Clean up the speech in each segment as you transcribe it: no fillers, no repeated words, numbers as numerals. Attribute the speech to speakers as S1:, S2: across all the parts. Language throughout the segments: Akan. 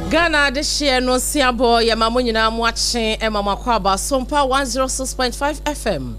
S1: Ghana adehyeɛ no nseabɔ yɛma mo nyinaa mo akye ma mo akwaaba Sompa 106.5 FM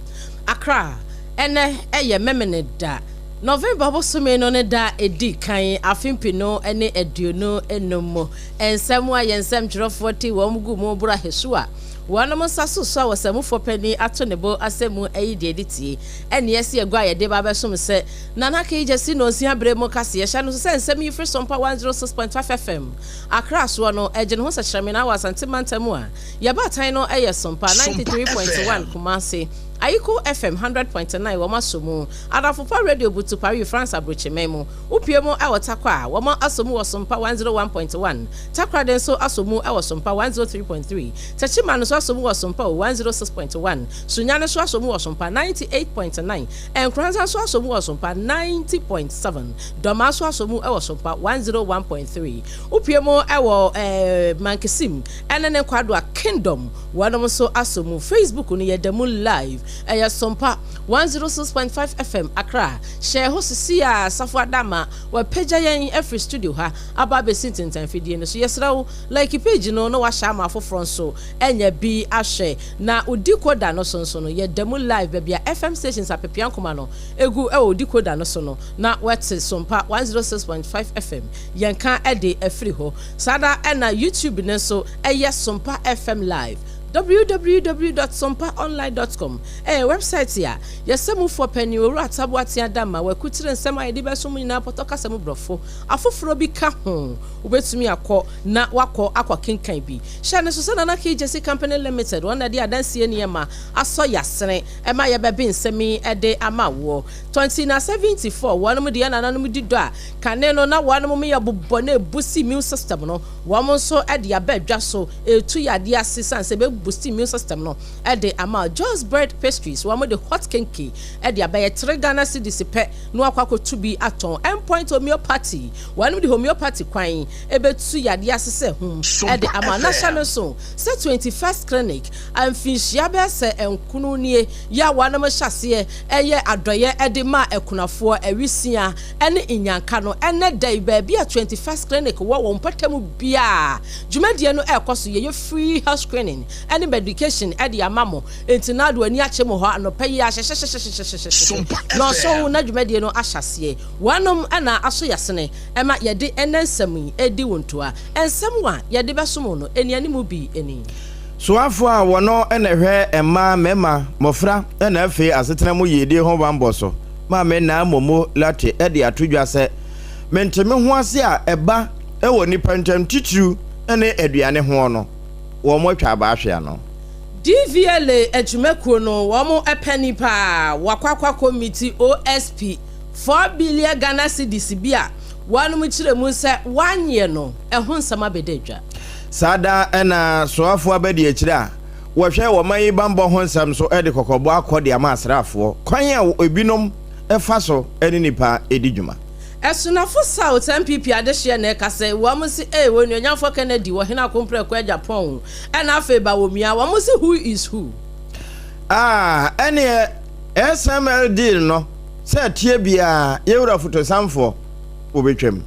S1: Accra. Ɛnɛ ɛyɛ Memene da, November bosome no ne da a ɛdi kan afe mpenu ne 25 mu. Nsɛm a yɛn nsɛmtwerɛfoɔ te wɔn gu mu boro ahesu a wɔnom nsa so so a wɔsamufoɔ panin ato ne bo asɛ mu ayi deɛ ɛde tie ɛne ɛsi agua a yɛde ba abɛsom sɛ Nana Kei Gyasi Nonsia berɛ mu kaseɛ hyɛ no so sɛ nsɛm yi firi Sompa 106.5 FM Accra soɔ no ɛgye ne ho sɛkyerɛmena wɔ Asante mantam a yɛbaatan no yɛ Sompa 93.1 Kumasi Ayiko FM 100.9 wɔn asɔ mu Adamfopa Radio Butu Paris France abrokyiman mu Wopue mu wɔ Tarkwa a wɔn asɔ mu wɔ Sompa 101.1 Takoradi nso asɔ mu wɔ Sompa 103.3 Techiman nso asɔ mu wɔ Sompa 106.1 Sunyani nso asɔ mu wɔ Sompa 98.9 Nkoranza nso asɔ mu wɔ Sompa 90.7 Dormaa nso asɔ mu wɔ Sompa 101.3 Wopue mu wɔ Mankesim ne ne Nkwadoa Kingdom wɔnom nso asɔ mu Facebook no yɛda mu live ɛyɛ Sompa 106.5 FM Accra Hyɛ hɔ sisi a Safo Adama wapagya yɛn afiri studio ha aba abɛsi ntentanfidie no so. Yɛsrɛ wo like page no na wahyɛ ama afoforɔ nso anya bi ahwɛ. Na wo decoder no so nso no yɛda mu live baabi a FM stations apepea nkoma no gu wɔ wo decoder no so no na woate Sompa 106.5 FM yɛn ka de afiri hɔ. Saa ara na YouTube no nso yɛ Sompa FM live. Www dot sompaonline dot com ɛyɛ wɛbsaet a yɛsɛ mufoɔ panin Owura Tabo Atea Adamma wakutire nsɛm a yɛde bɛso mo nyinaa pɔtɔ kasa mu brɔfo afoforɔ bi ka ho. Wobɛtumi akɔ na wakɔ akɔ kenkan bi. Hyɛ no nso sɛ Nana Key Gyasi Company Limited wɔn na ɛde adansie nneɛma asɔ yasene ɛma yɛbɛbe nsɛm yi de ama woɔ. Tɔnti na 74 wɔnom de yɛn nananom di dɔ a kane no na wɔnom yɛ bobɔ na ɛbusi immune system no wɔn nso de aba dwa so ɛretu yadeɛ ase sane sɛ ɛbɛ boost immune system no de ama. Joy's Bread Pastries wɔn de hot kenke de aba yɛ 3 Ghana cedis pɛ na wakɔ akɔtu bi atɔn. Endpoint Homeopathy wɔn de homeopathy kwan ɛbɛtu yadeɛ ase sɛ hum de ama. Na hyɛ no nso sɛ 21st Clinic mfinhyia bɛyɛ sɛ nkono nie yɛ a wɔn hyɛ aseɛ ɛyɛ adɔeɛ de ma akunafoɔ, awisia ne nnyanka no. Ɛnnɛ da yi, baabi a 21st Clinic wɔ wɔ mpɔtam biara, dwumadie no ɛrekɔ so. Yɛyɛ free health screening ne medication de ama mo. Enti na de w'ani akyɛ mu hɔ anɔpa yi ara hyɛhyɛhyɛhyɛhyɛhyɛhyɛ nnɔnson na dwumadie no ahyɛ aseɛ. Wɔnom na aso yɛasene ma yɛde ɛnnɛ nsɛm yi redi wo ntoa. Nsɛm a yɛde bɛsom wo no, anianimu bi ni.
S2: Soafoɔ a wɔn na ɛhwɛ mmaa, mmarima, mmɔfra na afei asetena mu yiedie ho banbɔ so, Maame Naa Momo Lartey de ato dwa sɛ, Mente-me-ho-ase a ɛba wɔ nnipa ntam titiriw ne aduane hoɔ no, wɔatwa abaa ahwe ano.
S1: DVLA adwumakuo no wɔn panin paa wakɔ akɔ akɔ miti OSP 4 billion Ghana cedis bi a wɔnom kyerɛ mu sɛ wanyɛ no ɛho nsɛm abɛda dwa.
S2: Saa da na soafoɔ abadiakyire a wɔhwɛ ɔman yi bammɔ ho nsɛm so de kɔkɔbɔ akɔ de ama asraafoɔ kwan a ebinom fa so ne nnipa di dwuma.
S1: Asunafo South NPP adehyeɛ na ɛka sɛ wɔn se ee Onuonyamfoɔ Kennedy wɔ hene Akompreko Agyapong o ɛna afei Bawumia wɔn se who is who.
S2: Ah ɛneɛ SML deal no sɛ ɛteɛ biaa yɛwura fotosanfoɔ wɔbɛtwam.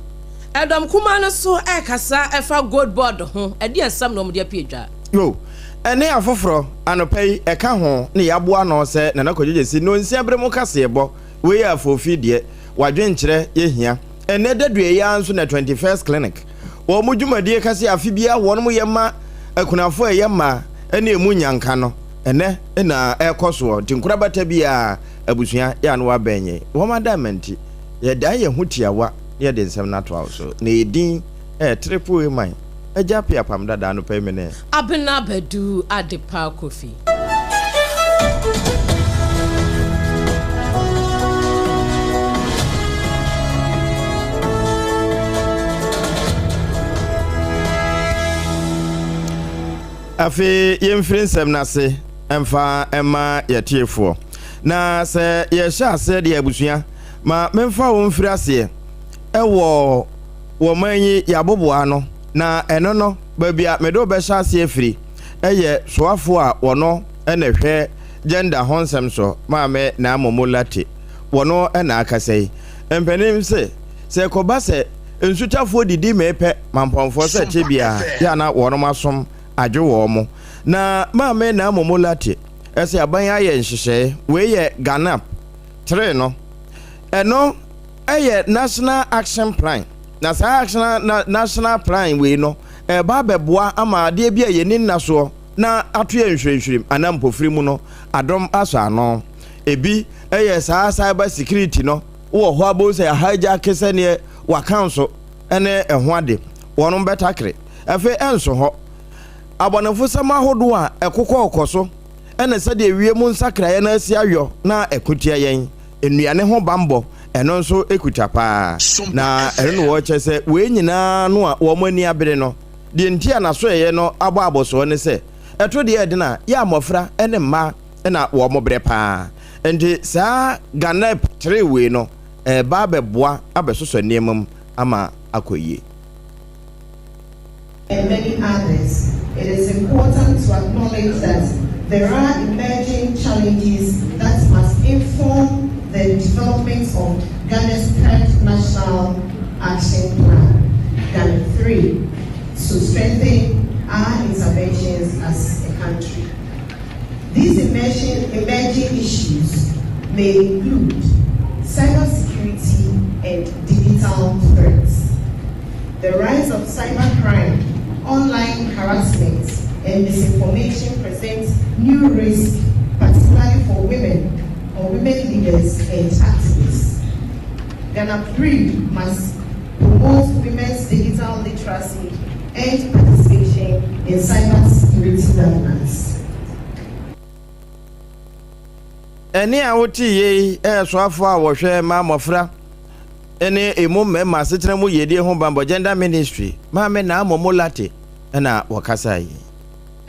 S1: Ɛdɔm kumaa no nso rekasa fa Gold Board ho, ɛdeɛn nsɛm na wɔde apue dwa?
S2: Yo, ɛne afoforɔ, anɔpa yi, ɛka ho ne yɛaboa ano sɛ Nana Kwadwo Gyasi nnɔnsia berɛ mu kaseɛbɔ, wei yɛ afoofi deɛ, w'adwenkyerɛ yɛ hia. Ɛnnɛ dadua yi ara nso na 21st Clinic, wɔn dwumadie kɛseɛ afe biara wɔn yɛ ma akunafoɔ a ɛyɛ mmaa ne ɛmu nnyanka no, ɛnnɛ na ɛrekɔ soɔ, nti nkorabata biara abusua yɛ a na wɔabɛn yɛn, wɔn adamma nti, yɛdan yɛn ho tiawa. na yɛde nsɛm no atoa wo so. Na edin eh, Triple A man, Agya Appiah Apam Dada anɔpa yi me ne.
S1: Abena Badu Adepa Kofi.
S2: Afei yɛmfiri nsɛm no ase mfa mma yɛtiefoɔ. Na sɛ yɛhyɛ aseɛ deɛ abusua, Ma memfa wo mfiri aseɛ wɔ wɔ man yi yɛaboboa ano, na ɛno no, baabi a mede wo bɛhyɛ aseɛ afiri yɛ soafoɔ a wɔno na ɛhwɛ gender ho nsɛm so, Maame Naa Momo Lartey, wɔno na akasa yi. Mpanin se, sɛ ɛkɔba sɛ Nsutafoɔ didi mee pɛ, mampɔnfoɔ sɛ ɛkyɛ biara yɛ a na wɔnom asom adwo wɔn. Na Maame Naa Momo Lartey se aban ayɛ nhyehyɛe, wei yɛ GHANAP tre no, ɛno yɛ National Action Plan, na saa action na National Plan wei no ɛreba abɛboa ama adeɛ bi a yɛnni nna soɔ na ato yɛn nhwirenhwirem anaa mpofiri mu no adom asɔ ano. Ebi yɛ saa cyber security no, wowɔ hɔ a bohu sɛ yɛahijack sɛdeɛ w'accounts ne ɛho ade, wɔnom bɛtakere. Afei ɛnso hɔ, abɔnefosɛm ahodoɔ a ɛkokɔɔkɔ so ne sɛdeɛ wiem nsakraeɛ no asi ayɔ na ɛko tia yɛn, nnuane ho bammɔ, ɛno nso kuta paa. Na ɛno na wɔkyerɛ sɛ wei nyinaa no a wɔn ani abere no, deɛ nti a n'asoɛeɛ no abɔ abɔsoɔ ne sɛ, ɛto deɛ ɛden a, yɛ a mmɔfra ne mmaa na wɔn brɛ paa. Nti saa GHANEP 3 wei no, ɛreba abɛboa abɛsosɔ nneɛma mu ama akɔ yie.
S3: And many others, it is important to acknowledge that there are emerging challenges that must inform the development of Ghana's third National Action Plan, GHANEP 3, to strengthen our interventions as a country. These emerging issues may include cybersecurity and digital threats, the rise of cybercrime, online harassment, and misinformation presents new risks, particularly for women or women leaders and activists. GHANAP 3 must promote women's digital literacy and participation in cybersecurity governance.
S2: Ɛnne a wote yei yɛ soafoɔ a wɔhwɛ ma mmɔfra ne emu mmarima asetena mu yiedie ho bammɔ, Gender Ministry, Maame Naa Momo Lartey na wɔkasaeɛ yi.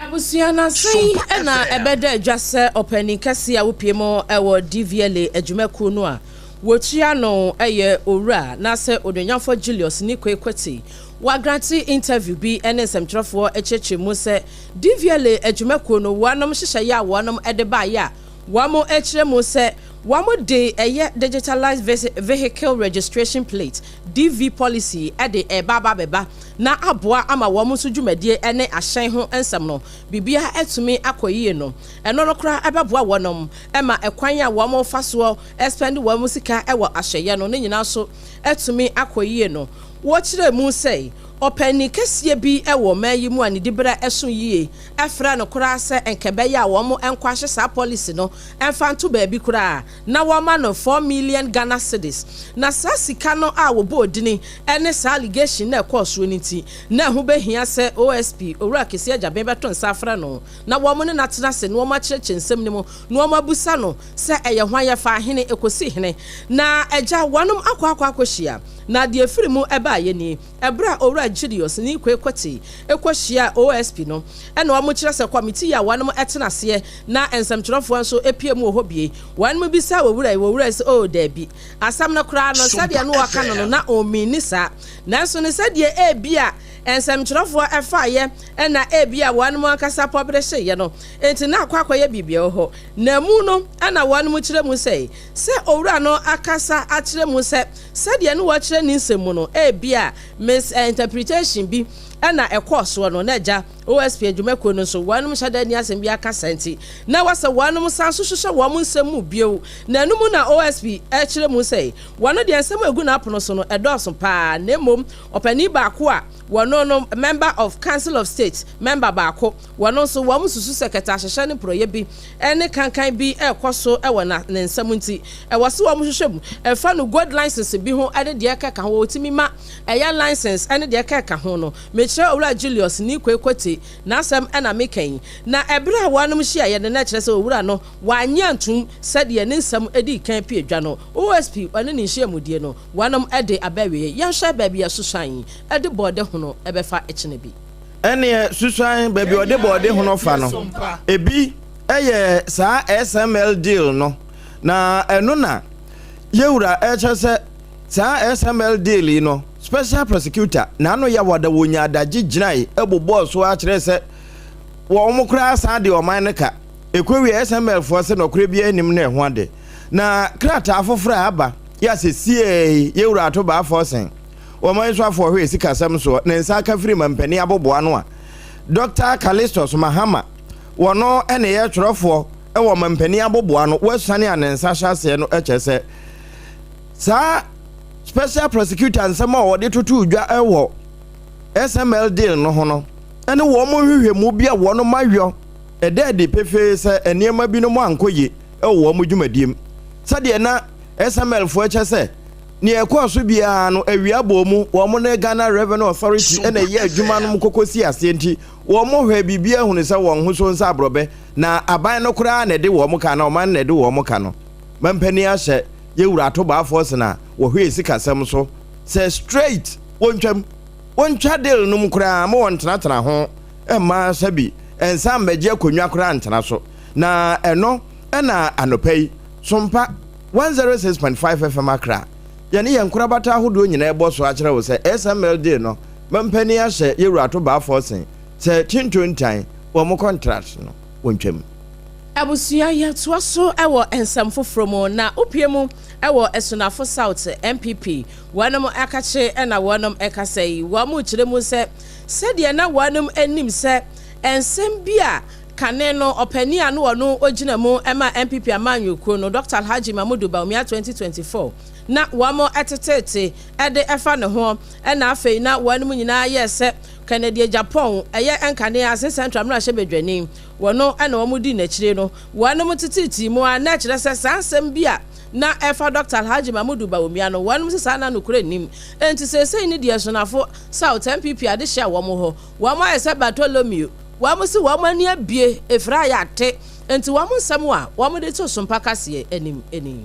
S1: Abusua no ase yi na ɛbɛda adwa sɛ ɔpanin kɛseɛ a wopue mu wɔ DVLA adwumakuo no a wɔtua no yɛ Owura anaasɛ Onuonyamfoɔ Julius Nikoi Kwetey. Wagrante interview bi ne nsɛmtwerɛfoɔ kyerɛkyerɛ mu sɛ DVLA adwumakuo no wɔnom nhyehyɛeɛ a wɔnom de baeɛ a wɔkyerɛ mu sɛ wɔde ɛyɛ Digitalised Vehicle Registration Plate, DV Policy, de reba aba abɛba na aboa ama wɔn nso dwumadie ne ahyɛn ho nsɛm no biribiara atumi akɔ yie no, ɛno no koraa ɛbɛboa wɔnom ma ɛkwan a wɔn fa soɔ spɛnde wɔn sika wɔ ahyɛyɛ no ne nyinaa nso atumi akɔ yie no. Wɔkyerɛɛ mu sɛ ɔpanin kɛseɛ bi wɔ ɔman yi mu a ne diberɛ so yie frɛɛ no koraa sɛ nka ɛbɛyɛ a wɔn nkɔ ahye saa policy no mfa nto baabi koraa na wɔma no 4 million Ghana cedis. Na saa sika no a wɔbɔɔ dini ne saa allegation no a ɛkɔɔ soɔ no nti, na ɛho bɛhia sɛ OSP, Owura Kwesi Agyabeng bɛto nsa afrɛ no na wɔn ne no atena ase na wɔn akyerɛkyerɛ nsɛm no mu na wɔn abusa no sɛ ɛyɛ hwan, ɛfaa hene, ɛkɔsi hene na agya wɔnom akɔ akɔ akɔhyia. Na deɛ ɛfiri mu baeɛ nie, Ɛberɛ a Owura Julius Nikwe Kwetey kɔhyiaa OSP no, ɛna wɔkyerɛ sɛ kɔmitii a wɔnom tena aseɛ na nsɛmtwerɛfoɔ nso pue mu wɔ hɔ bie, wɔnom bisaa Owura yi, Owura yi sɛ oh daabi, asɛm no koraa no sɛdeɛ na wɔka no no na ɔmmiini saa, nanso no sɛdeɛ ebia nsɛmtwerɛfoɔ faeɛ na ebia wɔnom ankasa pɔbrehyeeɛ no nti na akɔ akɔyɛ biribi wɔ hɔ. Na mu no na wɔnom kyerɛ mu sɛ, sɛ Owura no akasa akyerɛ mu sɛ Sɛdeɛ ne wɔkyerɛ ne nsɛm mu no, ebia misinterpretation bi na ɛkɔɔ soɔ no, na agya, OSP adwumakuo no nso, wɔnom nhyɛ da nni asɛm biara ka saa nti, na ɛwɔ sɛ wɔnom san nso hwehwɛ wɔn nsɛm mu bio. Na ɛno mu na OSP kyerɛ mu sɛ, wɔno deɛ nsɛm a ɛgu n'apono so no ɛdɔɔso paa, na mmom ɔpanin baako a wɔno no member of Council of State member baako, Wɔn nso, wɔsusu sɛ kɛtɛasehyɛ ne porɔeɛ bi ne kankan bi rekɔ so wɔ na ne nsam nti, ɛwɔ sɛ wɔhwehwɛ mu fa no gold license bi ho ne deɛ ɛkeka ho. Wɔtumi ma ɛyɛ license ne deɛ ɛkeka ho no. Mekyerɛ Owura Julius Nikwe Kwete n'asɛm na meka yi. Na ɛberɛ a wɔnom hyiaeɛ no, na ɛkyerɛ sɛ Owura no wannye antom sɛdeɛ ne nsɛm dii kan pue dwa no. OSP ne ne nhyiamudie no, wɔnom de aba awieɛ. Yɛnhwɛ baabi a susuan de bɔɔde hono bɛfa kyena bi.
S2: Ɛnneɛ susuan baabi a ɔde bɔɔde hono fa no. Ebi yɛ saa SML deal no, na ɛno na yɛwura ɛkyerɛ sɛ saa SML deal yi no, special prosecutor n'ano yawada wɔnya adagye gyinae bobɔɔ so ara kyerɛɛ sɛ wɔn koraa san de ɔman no ka. Ɛkɔwie SML foɔ sɛ nɔkorɛ biara nnim no ɛho ade. Na krataa foforɔ a aba yɛ a sɛsiei yɛwura Ato Baafoɔ Sen. Ɔman soafoɔ hwɛ sikasɛm soɔ ne nsa aka firi mampanin aboboano a Dɔkta Callistus Mahama wɔno ne yɛ twerɛfoɔ wɔ mampanin aboboano wasuane a ne nsa hyɛ aseɛ no kyerɛ sɛ saa Special Prosecutor nsɛm a wɔde totoo dwa wɔ SML deal no ho no ne wɔn nhwehwɛmu bi a wɔn ayɔ ɛda adi pefee sɛ nneɛma binom ankɔ yie wɔ wɔn dwumadie mu sɛdeɛ na SML foɔ kyɛ sɛ nea ɛkɔɔ so biara no awia bɔɔ mu wɔn ne Ghana Revenue Authority na ɛyɛ adwuma no kɔkɔ si aseɛ nti wɔn hwɛ biribi ahunu sɛ wɔn ho so nsa aborɔbɛ na aban no koraa na ɛde wɔn ka na ɔman na ɛde wɔn ka no mampanin ahyɛ yɛwura Ato Baafoɔ sena wɔhwɛ sikasɛm so sɛ straight wɔntwam wɔntwa deal no mu koraa ma wɔntenatena ho mma sɛbi nsa mmɛgye akonnwa koraa ntena so na ɛno ɛna anɔpa yi Sompa 106.5 FM Accra yɛne yɛn nkorabata ahodoɔ nyinaa ɛbɔ so akyerɛ wo sɛ SML deal no mampanin ahyɛ yɛwura Ato Baafoɔ sen sɛ tintontan wɔn contract no wɔntwam.
S1: Abusua, yɛtoa so wɔ nsɛm foforɔ mu na wopie mu wɔ Asunafo South NPP wɔnom akakye na wɔnom kasa yi wɔn kyerɛ mu sɛ sɛdeɛ na wɔnom nim sɛ nsɛm bi a kane no ɔpanin a no ɔno ɔgyina mu ma NPP amanyɔkuo no Dr. Alhaji Mamudu Bawumia 2024 na wɔn teteete de ɛfa ne ho na afei na wɔnom nyinaa yɛ sɛ Kennedy Agyapong ɛyɛ nkane Ase Central mmarahyɛbadwani wɔno na wɔn di n'akyire no wɔnom teteetee mu a na ɛkyerɛ sɛ saa nsɛm bi a na ɛfa Dr. Alhaji Mamudu Bawumia no wɔnom sɛ saa na nokorɛ nnim enti seesei ne deɛ Asunafo South NPP adehyɛ a wɔn hɔ wɔn ayɛ sɛ Bartholomew wɔn si wɔn ani abie efiri ayɛ ate enti wɔn nsɛm a wɔn de to Sompa kaseɛ anim ni.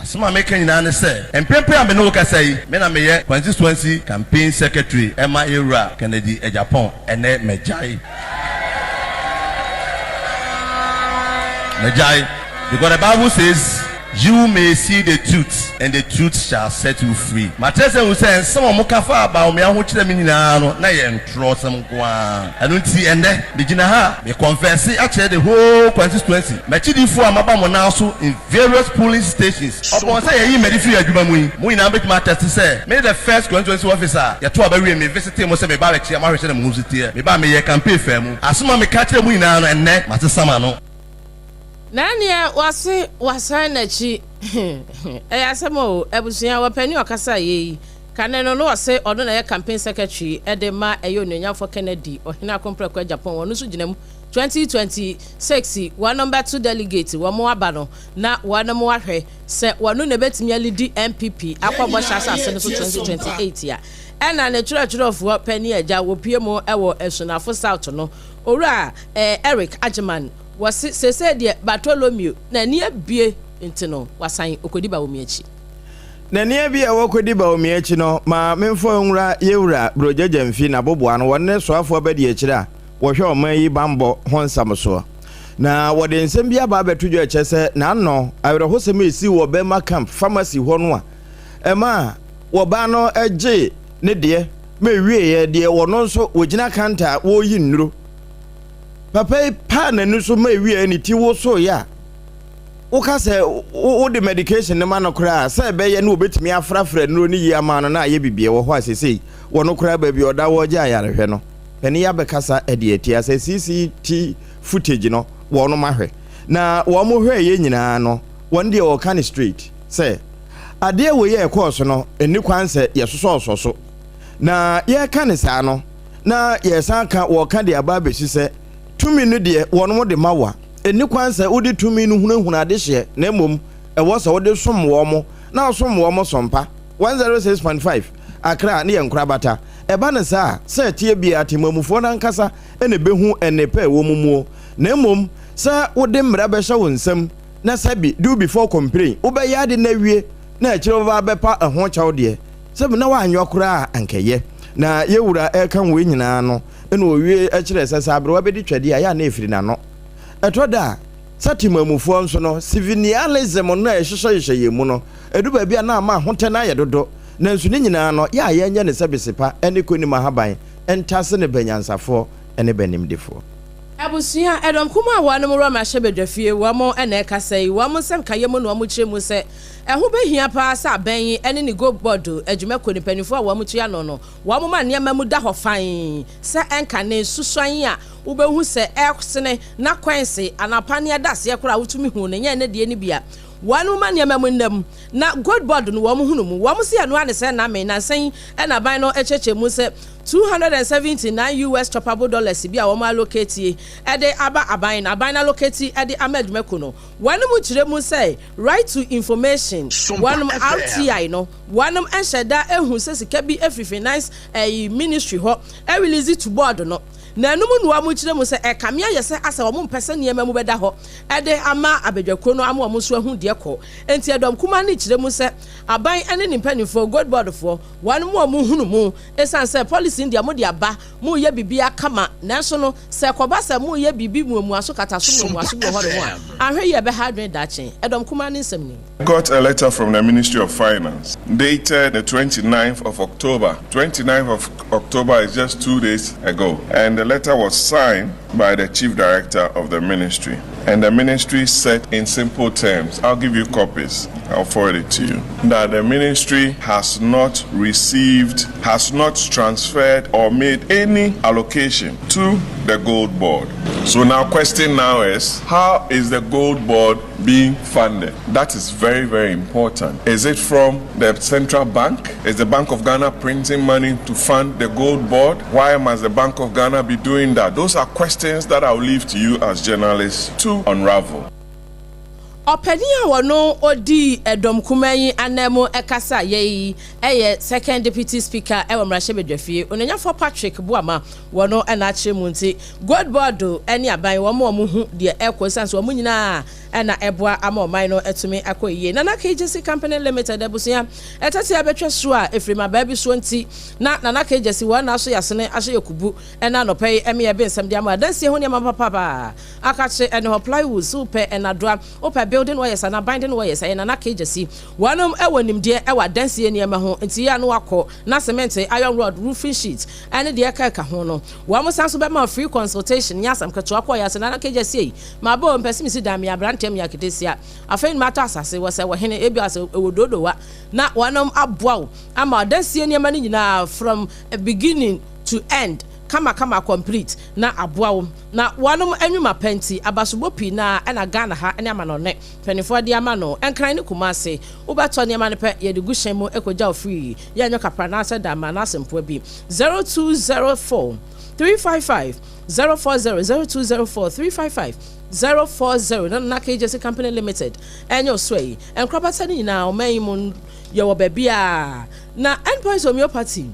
S4: Asɛm a meka nyinaa ne sɛ, mprempren a me ne wo kasa yi, me na meyɛ Constituency Campaign Secretary ma Yɛwura Kennedy Agyapong. Ɛnnɛ magyae. Magyae. Because the Bible says, You may see the truth, and the truth shall set you free. Makyerɛ sɛ hu sɛ nsɛm a wɔka faa Bawumia ho kyerɛ me nyinaa no, na ɛyɛ ntorɔsɛm nko ara. Ɛno nti ɛnnɛ, megyina ha a, me confesse akyerɛ the whole constituency, m'akyidifo a maba mo nan so in various polling stations. Ɔpɔn sɛ yɛyii Madi firii adwuma mu yi, mo nyinaa bɛtumi attest sɛ mene the first constituency officer a yɛtoo aba wiee me visitee mo sɛ meba abɛkyea mo ahwɛ sɛdeɛ mo ho si teɛ. Mebaa meyɛɛ campaign faa mu. Asem a meka kyerɛɛ mo nyinaa no ɛnnɛ masesa m'ano.
S1: Na ɛneɛ wase wasan nakyi ɛyɛ asɛm o abusua wɔpɛni ɔkasa yɛ yi kane no na ɔse ɔno na ɛyɛ campaign secretary ɛde ma ɛyɛ onuonyamfoɔ Kennedy Ɔhene Akompreko Agyapong ɔno nso gyina mu 2026 wɔnom bɛto delegate wɔn aba no na wɔnom ahwɛ sɛ wɔno na ɛbɛtumi alidi NPP akɔ bɔhyɛ asase no so 2028 a ɛna ne twerɛtwerɛfoɔ panin agya wɔpue mu wɔ Asunafo South no Owura Eric Agyeman wɔse seesei deɛ Bartholomew n'ani abue nti no wasan ɔkɔdi Bawumia akyi.
S2: N'ani abue a wakɔdi Bawumia akyi no ma memfa nwura Yɛwura Brogya Gyamfi n'aboboano wɔne ne soafoɔ abadiakyire a wɔhwɛ ɔman yi bammɔ ho nsɛm soɔ. Na wɔde nsɛm bi aba abɛto dwa ɛkyɛ sɛ n'ano awerɛhosɛm a ɛsii wɔ Burma Camp Pharmacy hɔ no a ɛmaa wɔbaa no gyee ne deɛ ma ɛwieeɛ deɛ wɔno nso wɔgyina kanta a wɔreyi nnuro. Papa yi paa n'ani so ma ɛwieeɛ ne ti wosoeɛ a woka sɛ wode medication no ma no koraa sɛ ɛbɛyɛ ne wɔbɛtumi afrafra nnuro no yie ama no na ayɛ biribi wɔ hɔ a sesei wɔno koraa baabi ɔda wɔregye ayarehwɛ no. Panin yi abɛkasa de atia sɛ CCT footage no wɔnom ahwɛ na wɔn hwɛɛyɛ nyinaa no wɔn deɛ wɔka no straight sɛ adeɛ wei a ɛkɔɔ so no ɛnni kwan sɛ yɛsosɔsɔ so na yɛka no saa no na yɛsan ka wɔka de aba abɛsi sɛ tumi no deɛ wɔnom de ma wo a ɛnni kwan sɛ wode tumi no hunahuna adehyeɛ na mmom ɛwɔ sɛ wode som wɔn na wosom wɔn sompa 106.5 Accra ne yɛn nkorabata. Ɛba no saa a, sɛ ɛteɛ biara temammufoɔ no ankasa na ɛbɛhu nnepa a ɛwɔ mo muo. Na mmom sɛ wode mmara bɛhyɛ wo nsam na sɛbi do before complain, wobɛyɛ ade no awie na akyire wobɛba abɛpa ɛho kyɛw deɛ, sɛbi na woanyɔ koraa a anka ɛyɛ. Na yɛn wura reka wei nyinaa no na ɔwie kyerɛɛ sɛ sɛ aberewa bɛdi twɛdeɛ a, ɛyɛ a na ɛfiri n'ano. Ɛtɔ da a, sɛ temammufoɔ nso no, civilianism no a ɛhyehyɛhyehyɛ yɛn mu no, ɛdu baabi a na ama ahotɛ no ayɛ dodo. Nanso ne nyinaa no, yɛ a yɛnyɛ no sɛ besepa ne konim ahaban, ntase ne bɛ nyansafoɔ ne bɛ nimdefoɔ.
S1: Abusua, ɛdɔm kumaa a wɔnom wɔ mmarahyɛbadwafie, wɔn na ɛkasa yi, wɔn nsɛm ka yɛ mu na wɔkyerɛ mu sɛ ɛho bɛhia paa sɛ abɛn yi ne ne Gold Board adwumakuo no mpaninfoɔ a wɔn tua ano no wɔn ma nneɛma mu da hɔ fann sɛ ɛnkane susuan a wobɛhu sɛ ɛresene na kwanse anaa paneɛ da aseɛ koraa a wotumi hu no nyɛ ɛnnɛ deɛ no bi a wɔn ma nneɛma mu nna mu na Gold Board no wɔn hunu mu. Wɔn se ɛno ara ne sɛ name nansa yi na aban no kyerɛkyerɛ mu sɛ 279 US choppable dollars bi a wɔn allocate de aba aban no, aban no allocate de ama adwumakuo no. Wɔn kyerɛ mu sɛ Right to Information, wɔn RTI no, wɔn nhyɛ da nhu sɛ sika bi firi Finance ɛyi Ministry hɔ release to board no. Na ɛno mu na wɔn kyerɛ mu sɛ ɛkame ayɛ sɛ asɛ wɔn mpɛ sɛ nneɛma mu bɛda hɔ de ama abadwakuo no ama wɔn nso ahu deɛ kɔ. Enti ɛdɔm kumaa no kyerɛ mu sɛ aban ne ne mpanimfoɔ, Gold Board foɔ, wɔn mu a wɔhunu mu, ɛsiane sɛ policy no deɛ mode aba, moreyɛ biribiara kama, nanso no sɛ ɛkɔba sɛ moreyɛ biribi muamuaso kataso muamuaso bi wɔ hɔnom a, anhwɛ yie a ɛbɛha adwene daakye. Ɛdɔm kumaa no nsɛm ni.
S5: Got a letter from the Ministry of Finance dated the 29th of October. 29th of October is just two days ago. And the letter was signed by the chief director of the ministry. And the ministry said in simple terms, I'll give you copies, I'll forward it to you, that the ministry has not received, has not transferred or made any allocation to the gold board. So now question now is, how is the gold board being funded? That is very, very important. Is it from the central bank? Is the Bank of Ghana printing money to fund the gold board? Why must the Bank of Ghana be doing that? Those are questions that I'll leave to you as journalists to unravel.
S1: Ɔpanin a ɔno ɔdii ɛdɔm kumaa yi ananmu kasaeɛ yi yɛ Second Deputy Speaker wɔ Mmarahyɛbadwafie, Onuonyafoɔ Patrick Boamah, wɔno na akyerɛ mu nti Gold Board ne aban wɔn a wɔhu deɛ ɛrekɔ ɛsiane sɛ wɔn nyinaa na ɛboa ama ɔman no atumi akɔ yie. Nana Kegyesi Company Limited abusua ɛtɛte abɛtwa suo a ɛfiri mmabaa bi soɔ nti na Nana Kegyesi wɔn na aso yasene ahyɛ yɛ kubu ɛna anɔpa yi ɛme yɛbe nsɛm de ama adansie ho nneɛma papapaa akakye ɛne hɔ plywood so wopɛ ɛnadoa wopɛ building wires anaa binding wires ɛyɛ Nana Kegyesi wɔnom ɛwɔ nimdeɛ ɛwɔ adansie nneɛma ho nti yɛ ano akɔ na cement iron rod roofing sheet ɛne deɛ ɛka ɛka ho no wɔn san so bɛma free consultation nyɛ asɛm ketewa kɔ yɛ ase Nana Kegyesi ei maba o mpɛ sɛ mesi dan meyɛ aberanteɛ meyɛ aketesia afei na matɔ asase wɔ sɛ wɔ hene ebi asɛ ɛwɔ dodowa na wɔnom aboa wo ama adansie nneɛma no nyinaa from beginning to end kama kama complete na aboa wo na wɔnom anwuma pa nti abasobɔ pii naa ɛna Ghana ha ne amanɔne mpaninfoɔ de ama no Nkran ne Kumasi wobɛtɔ nneɛma no pɛ yɛde gu hyɛn mu kɔgya wo free yɛnyɛ kapra anaasɛ dama anaasɛ mpoa bi 0204 355 040 0204 355 040 na Nana KJC Company Limited ɛnyɛ ɔsoa yi nkorabata no nyinaa ɔman yi mu yɛwɔ baabiara na Endpoint Homeopathy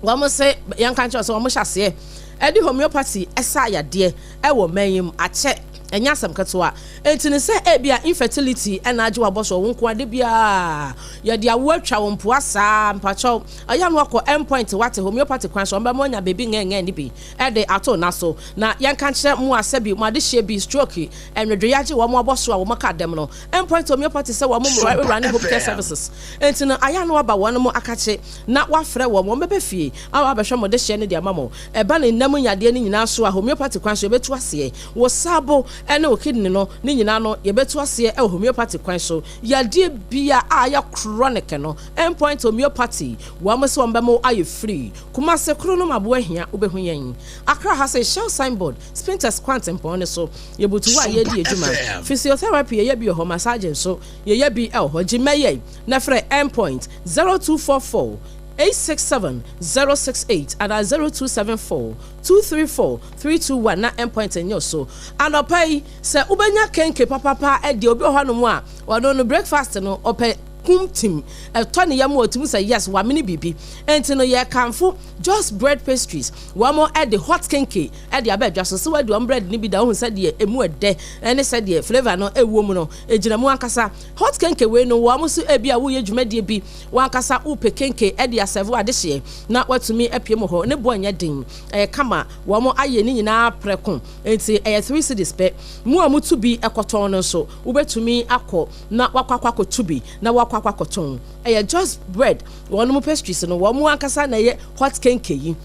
S1: Wɔn se yɛnka nkyerɛ sɛ wɔn hyɛ aseɛ ɛde homeopathy ɛsa yadeɛ ɛwɔ man yi mu akyɛ ɛnyɛ asɛm ketewa enti no sɛ ebia infertility ɛna agye wabɔ so wo nko ade biara yɛde awo atwa wo mpoa saa mpakyɛw ɛyɛ ano akɔ end point wate homeopathy kwan so wɔn bɛma anya baby ngɛngɛn ne bi ɛde ato na so na yɛnka nkyerɛ mo a sɛbi mo adehyeɛ bi stroke ɛnwedwe yagye wɔn abɔ so a wɔn aka dɛm no end point homeopathy sɛ wɔn mmra ne home care services enti no ayɛ ano aba wɔn mo akakye na wɔafrɛ wɔn, wɔbɛba fie ama wɔabɛhwɛ mo dehyeɛ no de ama mo. Ɛba ne nna mu yadeɛ no nyinaa so a, homeopathy kwan so yɛbɛtu aseɛ. Wo saabo ne wo kidney no ne nyinaa no, yɛbɛtu aseɛ wɔ homeopathy kwan so. Yadeɛ biara a ayɛ chronic no, Endpoint Homeopathy, wɔn se wɔn bɛma wo ayɛ free. Kumasi, Kronom, Aboahia, wobɛhu yɛn. Accra ha sei, Shell signboard, Spintex kwantempɔn no so, yɛbutu hɔ a yɛredi adwuma. Physiotherapy yɛyɛ bi wɔ hɔ, massage nso yɛyɛ bi wɔ hɔ. Gye mmɛyɛ. Na frɛ Endpoint 0244 867 068 anaa 0274 234 321 na Endpoint nnye wo so. Anɔpa yi, sɛ wobɛnya kenke papapa deɛ, obi wɔ hɔnom a, ɔno no breakfast no ɔpɛ kum tim, ɛtɔ ne yam a ɔtumi sɛ yes, wamene biribi. Enti no yɛkamfo Just Bread Pastries, wɔn de hot kenke de aba adwa so. Sɛ woadi wɔn bread no bi da a, wohu sɛdeɛ ɛmu ɛdɛ ne sɛdeɛ flavour no ɛwɔ mu no, ɛgyina mu ankasa. Hot kenke wei no wɔn nso ebia woreyɛ dwumadie bi, w'ankasa wopɛ kenke de asɛve w'adehyeɛ na woatumi apue mu hɔ. Ne boɔ nyɛ den, ɛyɛ kama, wɔn ayɛ ne nyinaa prɛko nti ɛyɛ 3 cedis pɛ. Mo a motu bi kɔtɔn no nso, wobɛtumi akɔ na woakɔ akɔ akɔtu bi na woakɔ akɔ akɔtɔn. Ɛyɛ Just Bread wɔn pastries no, wɔn ankasa na ɛyɛ hot kenke yi.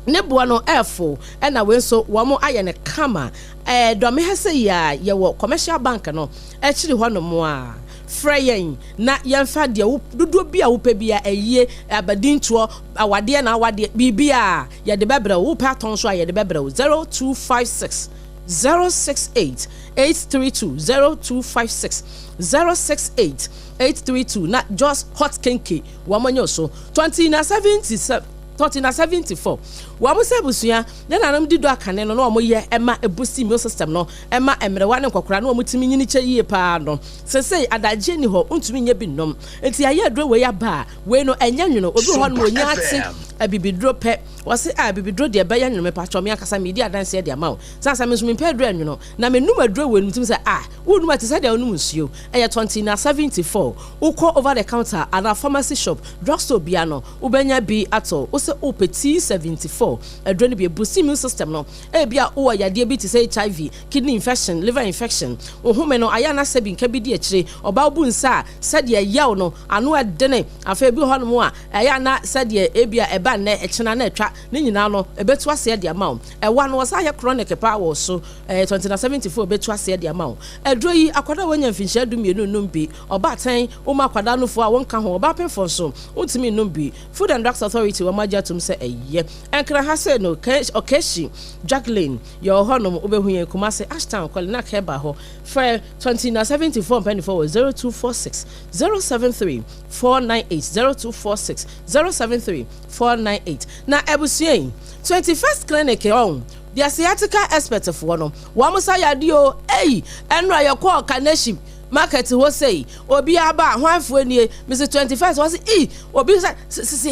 S1: Ne boɔ no ɛfo, ɛna wei nso wɔn ayɛ no kama. Ɛɛ Dɔme ha sɛ yi a yɛwɔ Commercial Bank no akyiri hɔ nom a, frɛ yɛn na yɛmfa deɛ wo dodoɔ bi a wopɛ bi a ayie, abadintoɔ, awadeɛ na awadeɛ, biribi a yɛde bɛbrɛ wo. Wopɛ atɔn nso a yɛde bɛbrɛ wo. 0256 068 832, 0256 068 832. Na Jos Hot Kenke wɔn nyɛ so 20 na 77, 30 na 74. Wɔn sɛ abusua ne nanom di do akane no na wɔn yɛ ɛma ebusi immune system no, ɛma mmerewa ne nkɔkora na wɔn tumi nyini kyɛ yie paa no. Sesei adagye ni hɔ, ntumi nyɛ bi nom, nti ayɛ aduro wei aba a, wei no ɛnyɛ nwono. Obi wɔ hɔ no onya ate abibiduro pɛ, wɔsi a abibiduro deɛ ɛbɛyɛ nwono. Mepatwɔ, me ankasa mi di adanseɛ de ama wo sansa mi nso mi mpɛ aduro ɛnwono na mi num aduro wei no, ntumi sɛ a wonum a te sɛ deɛ wonum nsuo. Ɛyɛ 20 na 74. Wokɔ over the counter anaa pharmacy shop, drugstore bia no, wobɛnya bi atɔ. Wosɛ wopɛ T74 aduro no bi, ebusi immune system no. Ebi a wowɔ yadeɛ bi te sɛ HIV, kidney infection, liver infection, ohome no ayɛ anasɛ bi nka bi di akyire, ɔbaa bu nsa a sɛdeɛ yaw no ano ɛdene. Afei ebi wɔ hɔnom a ɛyɛ ana sɛdeɛ ebi a ɛba nnɛ, ɛkyena na ɛtwa ne nyinaa no, ɛbɛtu aseɛ de ama wo. Ɛwa no wɔsa ayɛ chronic paa wɔ so. 20 na 74 ɛbɛtu aseɛ de ama wo. Aduro yi, akwadaa a wɔnya mfinhyia 12 num bi, ɔbaatan wɔn akwadaa nofoɔ a wɔnka ho, ɔbaa pɛnfo nso wɔntumi num bi. Food and Drugs Authority wɔn agye atum sɛ ɛyɛ. Nkran ha sɛ no Okaishie Jacqueline yɛ wɔ hɔnom, wobɛhu yɛn. Kumase Ashtown Kɔlina Kɛba hɔ. Frɛ 20 na 74 mpanimfoɔ wɔ 0246 073 498, 0246 073 498. Na abusua yi, 21st Clinic ɔn deɛ, sciatica expert foɔ no wɔn sa yadeɛ o. Eyi ɛnu a yɛkɔɔ Kaneshie market hɔ sei, obi aba ahwanfoɔ nie, mr 21st, wɔsi i obi sɛ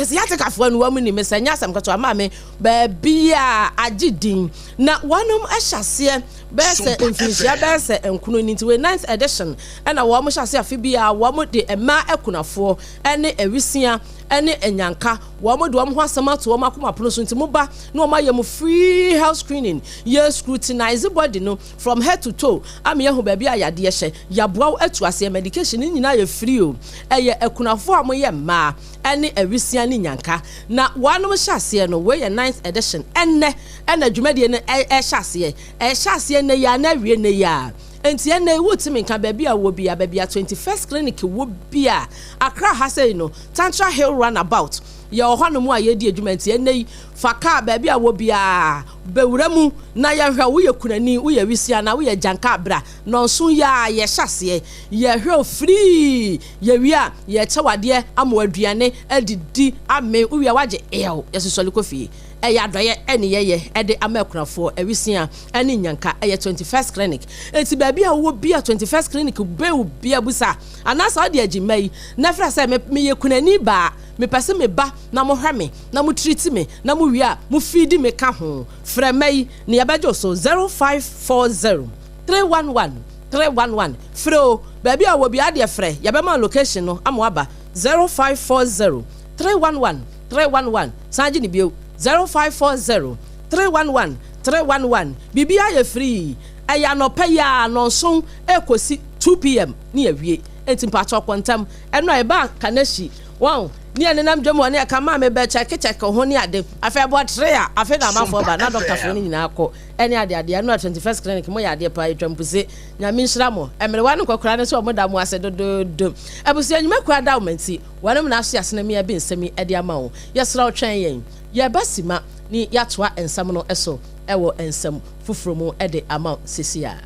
S1: sciatica foɔ no wɔn ni. Mr nya asɛm ketewa maame baabi a agye din na wɔnom hyɛ aseɛ bɛyɛ sɛ mfinhyia bɛyɛ sɛ nkono ni, nti wei ninth edition ɛna wɔn hyɛ aseɛ. Afe bi a wɔn de mmaa akunafoɔ ɛne awisia ɛne anyanka, wɔn de wɔn ho asɛm ato wɔn akoma pono so, nti mo ba na wɔn ayɛ mo free health screening. Yɛ scrutinize body no from head to toe ama yɛhu baabi a yadeɛ hyɛ, yaboa wo atu aseɛ. Medication ne nyinaa yɛ free o. Ɛyɛ akunafoɔ a wɔyɛ mmaa ɛne awisia ne nyanka na wɔanom hyɛ aseɛ no. Wei yɛ ninth edition. Ɛnnɛ ɛna dwumadie no ɛhyɛ aseɛ, ɛhyɛ aseɛ nnɛ yi a na awie nnɛ yi a. Nti ɛnna ewu timi nka baabi a wɔ bi a baabi a 21st Clinic wɔ bi a, Accra ha sɛ no, Tantra Hill roundabout, yɛ wɔ hɔnom a yɛdi adwuma. Nti ɛnna yi fa kaa baabi a wɔ biara bɛwura mu na yɛhwɛ. Woyɛ kunani, woyɛ wisia na woyɛ gyanka abra nɔnso yɛ a yɛhyɛ aseɛ yɛhwɛ free. Yɛwie a yɛkyɛ wadeɛ ama aduane adidi ame. Wowie a wagye ɛw yɛsosɔle kɔ fie. Ɛyɛ adɔyɛ ɛne yɛyɛ ɛde ama akunafoɔ, awisia ɛne nyanka. Ɛyɛ 21st Clinic. Eti baabi a wowɔ bi a 21st Clinic bɛwu bia busa anaasɛ ɔde agyima yi na fira sɛ meyɛ kunani baa, mepɛ sɛ meba na mohwɛ me na mo treat me na mo wie a mo feed me ka ho. Frɛ mma yi ne yɛbɛgye so 0540 311 311. Frɛ o, baabi a wɔ bi adeɛ frɛ, yɛbɛma location no ama waba. 0540 311 311. San gye ne bio, 0540 311 311. Biribiara yɛ free. Ɛyɛ anɔpɛ yi a nɔnson ekosi 2 p.m. ne yɛwie, nti mpatsɔ kɔntɛm. Ɛno a ɛba Kaneshie wɔn ne yɛ nenam dwam hɔ ne ɛka maa mi bɛ kyɛkekyɛke ho ne ade. Afei ɛbɔ tere a, afei na amanfoɔ ba na dɔktafoɔ no nyinaa kɔ ɛne ade ade. Ɛno a 21st Clinic mo yɛ adeɛ paa, yɛtwa mpuse. Nyame nhyira mo. Mmerewa no nkɔkora no sɛ ɔmo da mo ase dodoodo. Abusua nnwuma kura da wɔn nti wɔnom na aso asena mi ɛbi nsɛm yi ɛde ama wo. Yɛsrɛ wo, twɛn yɛn, yɛba sima ne yɛatoa nsɛm no so ɛwɔ nsɛm foforɔ mu ɛde ama wo sisi a.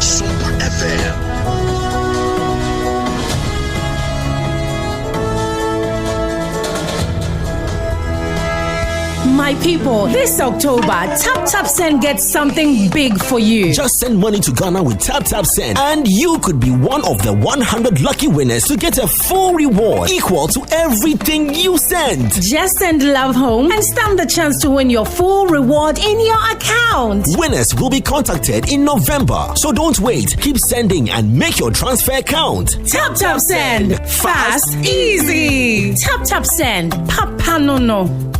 S6: Super FM.
S7: My people, this October, Tap Tap Send gets something big for you.
S6: Just send money to Ghana with Tap Tap Send, and you could be one of the 100 lucky winners to get a full reward equal to everything you sent.
S7: Just send love home and stand the chance to win your full reward in your account.
S6: Winners will be contacted in November, so don't wait. Keep sending and make your transfer count.
S7: Tap Tap Send. Fast, easy. Tap Tap Send. Papa no no.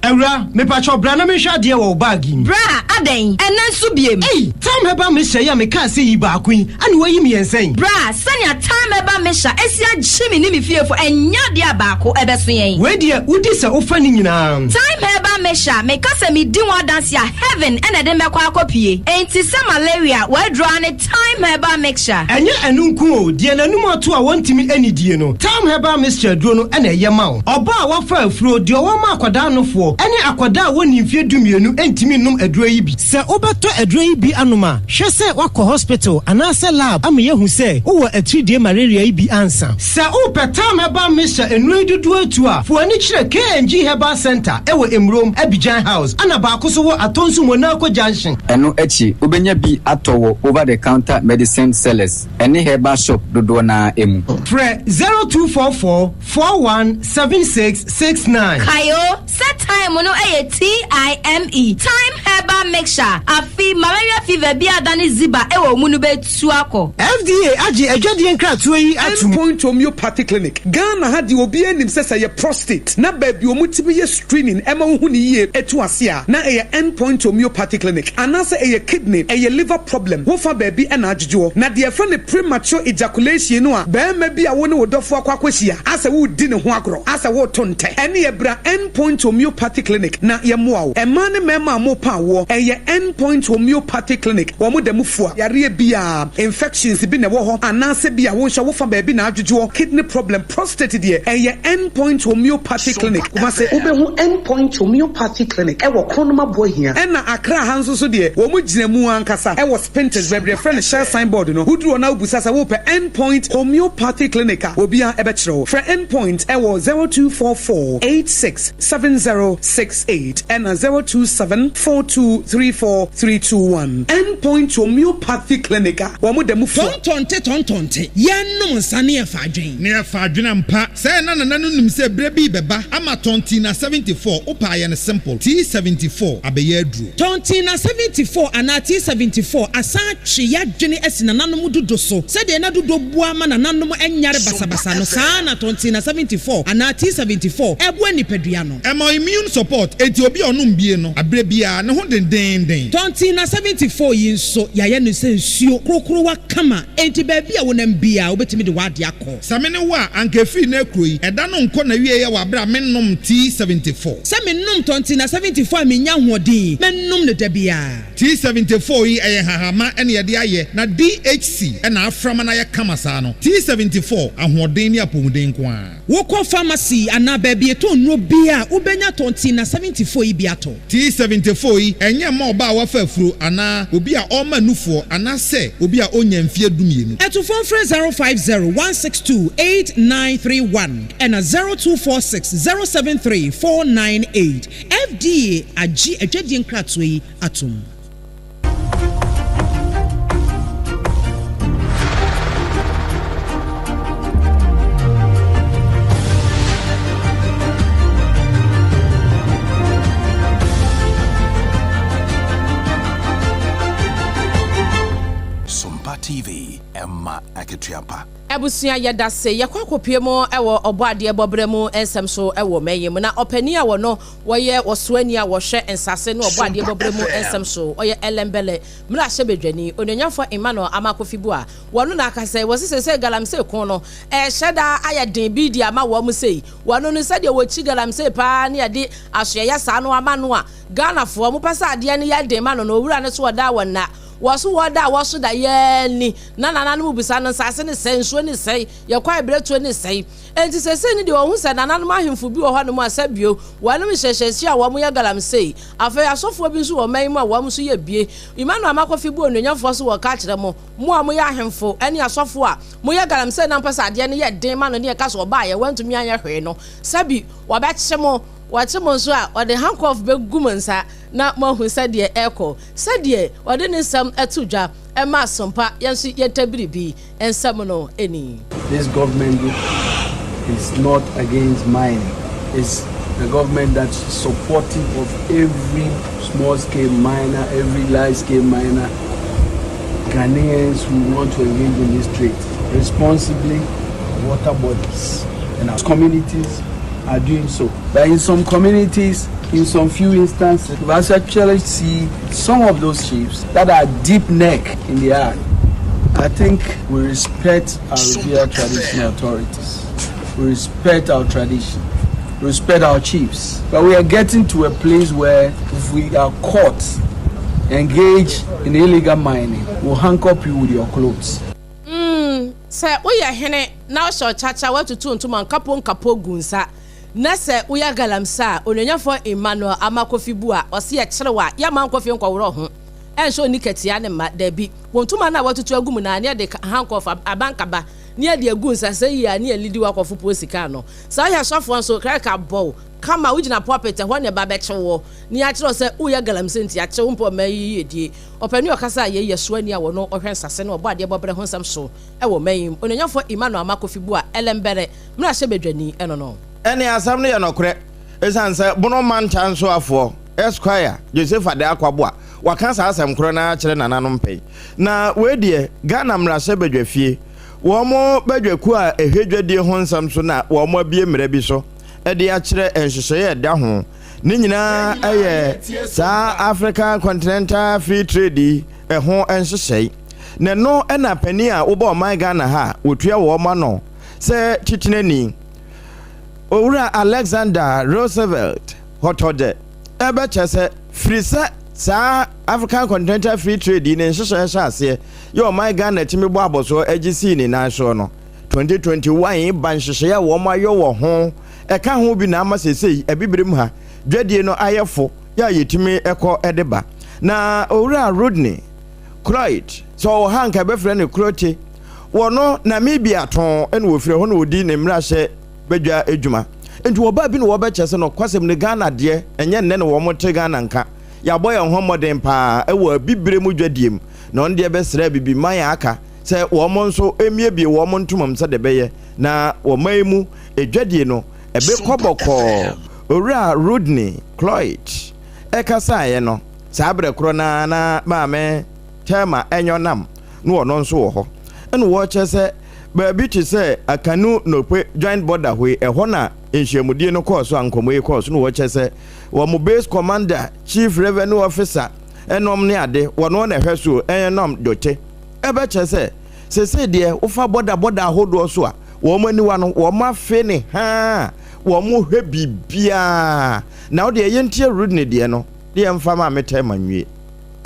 S8: Awura, mepakyɛw bra na menhwɛ adeɛ wɔ wo bag yi mu.
S9: Bra, adɛn? Ɛnnɛ nso biem?
S8: Ei! Thyme Herbal Mixture yi a mekaa sɛ yi baako yi, ɛna woayi mmiɛnsa yi?
S9: Bra, sɛnea Thyme Herbal Mixture asi agye me ne me fiefo, ɛnyɛ adeɛ a baako ɛbɛso yɛn.
S8: Wei deɛ, wodi sɛ wofa ne nyinaa.
S9: Thyme Herbal Mixture, meka sɛ medi ho adanse a, heaven na ɛde mɛkɔ akɔpue. Enti sɛ malaria, w'aduro ara ne Thyme Herbal Mixture.
S8: Ɛnyɛ ɛno nko o, deɛ n'anum ato a wɔntumi nnidie no, Thyme Herbal Mixture aduro no na ɛyɛ ma wo. Ɔbaa a wafa afuro, deɛ ɔwɔ ma akwadaa nofoɔ, ne akwadaa a wɔnnii mfeɛ dumienu ntumi nnom aduro yi bi. Sɛ wobɛtɔ aduro yi bi anom a, hwɛ sɛ woakɔ hospital anaasɛ lab ama yɛahu sɛ wowɔ atiridie malaria yi bi ansa. Sɛ wopɛ Thyme Herbal Mixture nnuro yi dodoɔ atu a, fa w'ani kyerɛ KNG Herbal Centre wɔ Emurom, Abidjan House, ɛna baako nso wɔ Atonsu Monaco Junction.
S10: Ɛno akyi, wobɛnya bi atɔ wɔ over the counter medicine sellers ne herbal shop dodoɔ no ara mu.
S8: Frɛ 0244 41 76 69.
S9: Kae o, sɛ thyme no yɛ TIME, Thyme Herbal Mixture, afe malaria fever bi a adane ziba wɔ wo mu no bɛtu akɔ.
S8: FDA agye adwadie nkratoɔ yi atom.
S11: End Point Homeopathy Clinic, Ghana ha deɛ obiara nim sɛ sɛ ɛyɛ prostate na baabi a wɔtumi yɛ screening ɛma wohu no yie ɛtu ase a na ɛyɛ End Point Homeopathy Clinic anaasɛ ɛyɛ kidney, ɛyɛ liver problem, wofa baabi na adwodwoɔ. Na deɛ yɛfrɛ no premature ejaculation no a barima bi a wo ne wo dɔfoɔ akɔ akɔhyia asɛ woredi ne ho agorɔ, asɛ woreto ntɛ, ɛneɛ bra End Point Homeopathy Clinic na yɛmmoa wo. Mmaa ne mmarima a morepa awoɔ, ɛyɛ End Point Homeopathy Clinic, wɔn da mu fua. Yareɛ biara, infections bi na ɛwɔ hɔ anaasɛ bi a wo nso wofa baabi na adwodwoɔ, kidney problem, prostate deɛ, ɛyɛ End Point Homeopathy Clinic, Kumasi. Wobɛhu End Point Homeopathy Clinic wɔ Kronom Aboahia. Ɛna Accra ha nso so deɛ, wɔn gyina mu ankasa wɔ Spintex, baabi a yɛfrɛ no Shell sign board no. Woduru hɔ na wobisa sɛ wopɛ End Point Homeopathy Clinic a, obiara bɛkyerɛ wo. Frɛ End Point wɔ 0244 86 7068 ɛna 027 4234 321. End Point Homeopathy Clinic a wɔn da mu fua.
S12: Tɔntɔnte tɔntɔnte, yɛnnom nsa ne yɛfa adwen.
S13: Ne yɛfa adwen ampa. Sɛɛ na nana no nim sɛ berɛ bi rebɛba ama Tɔntina 74, wopɛ a yɛ no simple, T74 abɛyɛ aduro.
S12: Tɔntina 74 anaa T74 asan atwe y'adwene asi nananom dudo so. Sɛdeɛ na dudo boa ma nananom nyare basabasa no, saa ara na Tɔntina 74 anaa T74 boa nipadua no.
S13: Ɛma immune support, enti obi a ɔnom bie no, aberɛ biara, ne ho dendeenden.
S12: Tɔntina 74 yi nso, yɛayɛ no sɛ nsuo korokorowa kama, enti baabi a wonam biara, wobɛtumi de w'adeɛ akɔ.
S13: Sɛ me ne wo a, anka ɛfiri nnɛ rekuro yi, ɛda no nkɔ n'awieɛ wɔ aberɛ a mennom T74.
S12: Sɛ menom Tɔntina 74 a mennya ahoɔden, mɛnom no da biara.
S13: T74 yi, ɛyɛ nhahamma na yɛde ayɛ, na DHC na afra ma no ayɛ kama saa no. T74, ahoɔden ne apɔmuden nko ara.
S12: Wokɔ pharmacy anaa baabi yɛtɔn nnuro biara a, wobɛnya Tɔntina 74 yi bi atɔ.
S13: T74 yi, ɛnyɛ mma ɔbaa a wafa afuro anaa obi a ɔrema nufoɔ anaasɛ obi a ɔnnya mfeɛ dumienu.
S12: Atufoɔ mfrɛ 050 162 8931 ɛna 0246 073 498. FDA agye adwadie nkratoɔ yi atom.
S14: Sompa TV, ɛma akatua pa.
S1: Abusua yɛdase yɛkɔ akɔpue mu wɔ ɔbɔadeɛ bɔberɛ mu nsɛm so wɔ ɔman yi mu na ɔpanin a wɔno wɔyɛ ɔsoani a wɔhwɛ nsase ne ɔbɔadeɛ bɔberɛ mu nsɛm so ɔyɛ Ellen Belle mmrahyɛbadwani Onuonyamfoɔ Emmanuel Amarh-Kofi Buah wɔno na aka sɛ wɔse seesei galamsey ko no ɛrehyɛ da ayɛ den bi de ama wɔn sei wɔno no sɛdeɛ wɔkyi galamsey paa ne yɛde asoɛyɛ saa no ama no a Ghanafoɔ mopɛ sɛ adeɛ no yɛ den ma no no owura no so ɔda a wɔnna wɔ so wɔ da a wɔso da yɛɛ ni Na nananom bisa no, Nsase no sɛe, nsuo no sɛe, yɛn kwaebiretuo no sɛe. Enti seesei no deɛ wɔhu sɛ nananom ahemfo bi wɔ hɔnom a sɛ bio, wɔnom nhyɛnhyɛnsoɔ a wɔyɛ galamsey. Afei asɔfoɔ bi nso wɔ ɔman yi mu a wɔn nso yɛ bie. Emmanuel Amakɔfi bu onuonyamfoɔ so wɔ ka kyerɛ mo, mo a moyɛ ahemfo ne asɔfoɔ a moyɛ galamsey na mopɛ sɛ adeɛ no yɛ den ma no ne ɛka sɛ ɔbaeɛ wantumi anyɛ hwee no, sɛbi wɔbɛkye mo, wɔkye mo nso a wɔde handcuff bɛgu mo nsa na moahu sɛdeɛ ɛrekɔ. Sɛdeɛ ɔde ne nsɛm to dwa ma asompa yɛn nso yɛnta biribi nsɛm no ni.
S15: This government is not against mining, it's the government that's supportive of every small scale miner, every large scale miner, Ghanaians who want to engage in this trade responsibly. Water bodies and our communities are doing so. But in some communities, In some few instances, we actually see some of those chiefs that are deep neck in the art. I think we respect our revered traditional authorities. We respect our tradition. Respect our chiefs. But we are getting to a place where if we are caught engaged in illegal mining, we'll handcuff you with your clothes.
S1: Mm, sɛ woyɛ hene na wohyɛ ɔkyakya, woatutu ntoma nkapo nkapo gu nsa, na sɛ woyɛ galamsey a, Onuonyamfoɔ Emmanuel Armah Kofi Buah, ɔse yɛkyere wo a, yɛmma wo nkɔ fie nkɔworɔ ho, ɛnhyɛ onni katia ne mma, dabi, wo ntoma no a woatutu agu mu no ara ne yɛde handcuff, abankaba, ne yɛde agu nsa, sɛ yie a ne yɛlidi wo akɔfo puo sika ano. Sɛ woyɛ sɔfoɔ nso, krɛka bɔ wo kama, wogyina pulpit, ɛhɔ ne ɛba bɛkye woɔ, ne yɛakyerɛ wo sɛ woyɛ galamsey nti yɛakye wo mpo ɔman yi yiedie. Ɔpanin a ɔkasa a yei yɛ soani a wɔno ɔhwɛ nsase ne ɔbɔadeɛ bɔberɛ ho nsɛm so wɔ ɔman yi mu, Onuonyamfoɔ Emmanuel Armah Kofi Buah Ɛlɛmbɛrɛ, mmarahyɛbadwani, ɛno no.
S2: Ɛne asɛm no yɛ nɔkorɛ, ɛsiane sɛ Bono Mantam Soafoɔ, Esquire Joseph Adeh Akwaboah, waka saa asɛm korɔ no ara akyerɛ nananom pɛn. Na wei deɛ, Ghana mmarahyɛbadwafie, wɔn badwakuo a ɛhwɛ dwadie ho nsɛm so na wɔn abue mmara bi so de akyerɛ nhyehyɛeɛ a ɛda ho. Ne nyinaa yɛ saa African Continental Free Trade yi ho nhyehyɛe. Na ɛno na panin a wobɔ ɔman Ghana ha a wɔtua wɔn ano sɛ titenani, Owura Alexander Roosevelt Hotodze ɛbɛkyɛ sɛ firi sɛ saa African Continental Free Trade yi ne nhyehyɛeɛ hyɛ aseɛ yɛ ɔman Ghana tumi bɔ abɔsoɔ gye sii ne nan soɔ no, 2021 ba nhyehyɛeɛ a wɔn ayɔ wɔ ho ɛka ho bi na ama seesei Abibirem ha dwadie no ayɛ fo yɛ a yɛtumi kɔ de ba. Na Owura Rodney Cloyd, sɛ ɔwɔ ha anka yɛbɛfrɛ no Cloete, wɔ no Namibia tɔn na wɔfiri ɛhɔ na ɔdi ne mmarahyɛ badwa adwuma. Nti wɔbaa bi na wɔbɛkyɛ sɛ nɔkwasɛm no Ghana deɛ ɛnyɛ nnɛ na wɔn te Ghana nka. Yɛabɔ yɛn ho mmɔden paa wɔ Abibire mu dwadie mu na ɔno deɛ bɛsrɛ Abibiman a aka sɛ wɔn nso mmiebie wɔn ntoma mu sɛdeɛ ɛbɛyɛ na wɔman yi mu dwadie no ɛbekɔ bɔkɔɔ. Owura Rodney Cloyd kasaeɛ no, saa berɛ korɔ no ara na Maame Thelma Enyonam na ɔno nso wɔ hɔ. Ɛna wɔkyerɛ sɛ baabi te sɛ Akanu Nokpe Joint Border hɔ yi, ɛhɔ na nhyiamudie no kɔɔ so a nkɔmmɔ yi kɔɔ so. Na wɔkyerɛ sɛ wɔn Base Commander, Chief Revenue Officer nom ne ade, wɔn na ɛhwɛ so, Enyonam Dote. Ɛbɛkyerɛ sɛ seesei deɛ wofa bɔda bɔda ahodoɔ so a, wɔn aniwa no, wɔn afe ne haa, wɔn hwɛ biribiara. Na wo deɛ yɛntie Rodney deɛ no, ne yɛmfa Maame Thelma nwie.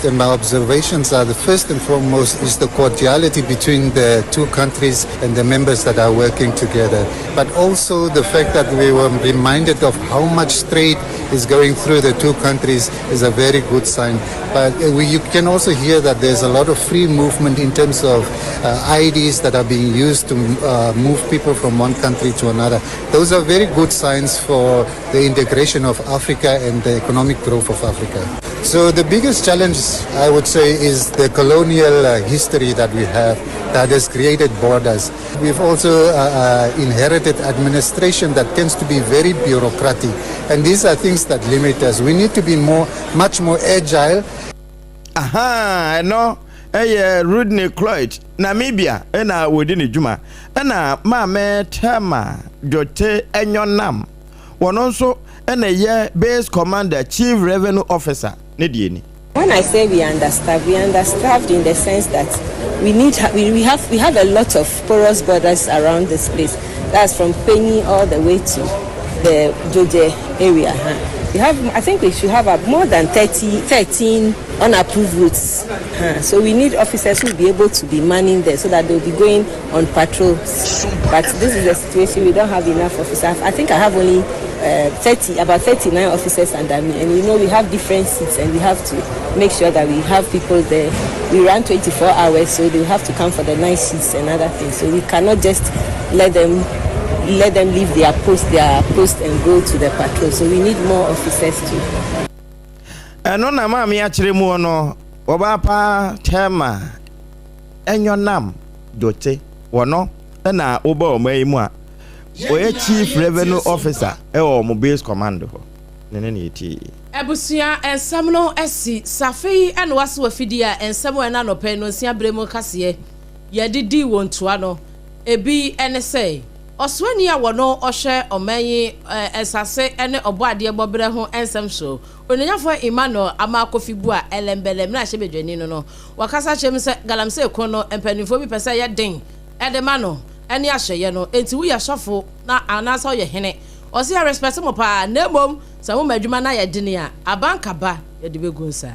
S16: And my observations are the first and foremost is the cordiality between the two countries and the members that are working together. But also the fact that we were reminded of how much trade is going through the two countries is a very good sign. But uh, we, you can also hear that there's a lot of free movement in terms of uh, IDs that are being used to uh, move people from one country to another. Those are very good signs for the integration of Africa and the economic growth of Africa. So the biggest challenge, I would say, is the colonial uh, history that we have that has created borders. We've also uh, uh, inherited administration that tends to be very bureaucratic, and these are things that limit us. We need to be more, much more agile.
S2: Ahaa, ɛno yɛ Rudney Cloyd, Namibia na wɔdi ne dwuma. Ɛna Maame Thelma Dwote Enyonam, wɔno nso na ɛyɛ Base Commander Chief Revenue Officer ne deɛ ni.
S17: When I say we are understaffed, we are understaffed in the sense that we need we, we have we have a lot of porous borders around this place. That's from Penyi all the way to the Joje area. Huh? We have, I think we should have uh, more than 30, 13 unapproved routes. Huh? So we need officers who will be able to be manning there so that they'll be going on patrols. But this is the situation, we don't have enough officers. I think I have only uh, 30, about 39 officers under me. And you know, we have different seats and we have to make sure that we have people there. We run 24 hours, so they have to come for the night shifts and other things. So we cannot just let them let them leave their post, their post and go to the patrol. So we need more officers too.
S2: Ɛno na maame akyerɛ mu no wɔbaa paa tɛma ɛnyɔnam dwote wɔno na woba ɔman yi mu a ɔyɛ chief revenue officer ɛwɔ wɔn base command hɔ ne ne na ɛtie.
S1: Abusua nsɛm no asi safe yi na waso afidie a nsɛm a ɛna anɔpa yi nonsia berɛ mu kaseɛ yɛde dii wɔ ntoa no ebi ne sɛ. Ɔsoani a wɔno ɔhwɛ ɔman yi nsase ne ɔbɔadeɛ bɔberɛ ho nsɛm so, Onuonyafoɔ Emmanuel Amarh Kofi Buah Ɛlɛmbɛlɛ mmarahyɛbadwani no no, wakasa akyerɛ mu sɛ galamsey ko no mpanimfoɔ bi pɛ sɛ ɛyɛ den de ma no ne ahyɛyɛ no, enti woyɛ sɔfo na anaasɛ woyɛ hene, ɔse yɛ respect mo paa na mmom sɛ moma adwuma no ayɛ dene a, abankaba yɛde bɛgu nsa.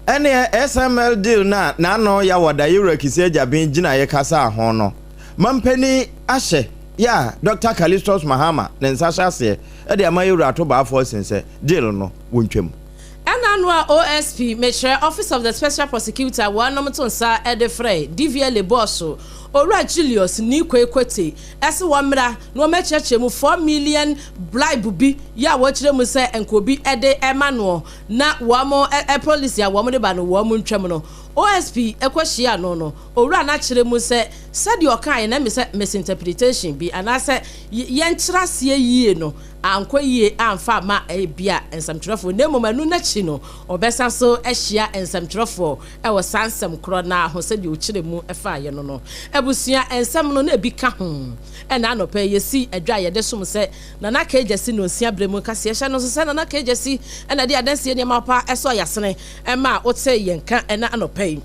S2: Ɛneɛ SML deal no a n'ano ya wɔ da Yewura Kissi Agyabeng gyinaeɛ kasaa ho no, Mampanin ahyɛ yɛ a Dɔkta Callistus Mahama ne nsa hyɛ aseɛ de ama Yewura Ato Baafoɔ sen sɛ deal no wɔntwam.
S1: Ɛna ano a OSP, mekyerɛ Office of the Special Prosecutor, wɔnom to nsa de frɛ DVLA bɔɔso, Owura Julius Nii Kwei Kwetey se wɔmmra na wɔmmɛkyerɛkyerɛ mu 4 million bribe bi yɛ a wɔkyerɛ mu sɛ nka obi de rema noɔ na wɔn policy a wɔn de ba no wɔn ntwam no. OSP kɔ hyiaa no no, Owura no akyerɛ mu sɛ sɛdeɛ ɔkaeɛ no ɛme sɛ misinterpretation bi anaasɛ yɛnkyerɛ aseɛ yie no ankɔ yie amfa amma ebia nsɛmtwerɛfoɔ na mmom ɛno no akyi no ɔbɛsan so ahyia nsɛmtwerɛfoɔ wɔ saa nsɛm korɔ no ara ho sɛdeɛ ɔkyerɛ mu faeɛ no no. Abusua nsɛm no na ebi ka ho. Ɛna anɔpa yi yɛsi adwa a yɛde som sɛ Nana Kegyasi nnɔnsia berɛ mu nkaseɛ. Hyɛ no nso sɛ Nana Kegyasi na ɛde adansie nneɛma pa sɔ yɛasene ma wotee yɛn nka ɛna anɔpa yi.